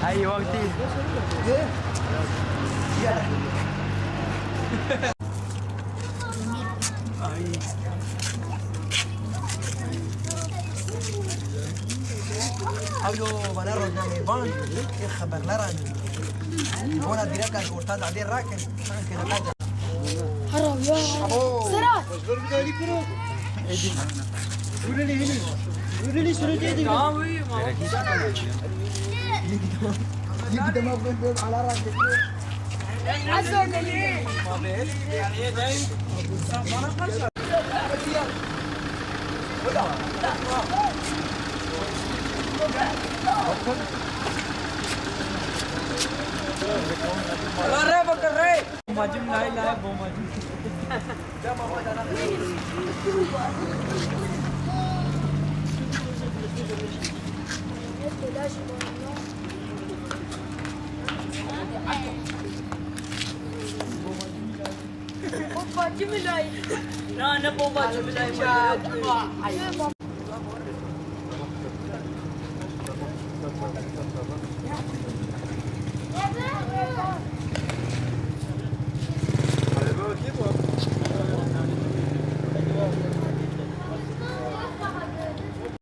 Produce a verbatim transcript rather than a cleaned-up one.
Hey, wextî. Ay. Alo, bana rojnamevan, ê xeberleran. Bona direka ji orta dadê rakin, sanki ne kaca. Haram ya. Abo. Serhat. Yedi tamam ben böyle ala rahat. Bomacım lay lay bomacım. Bomba Cemilay. Na ne bomba Cemilay.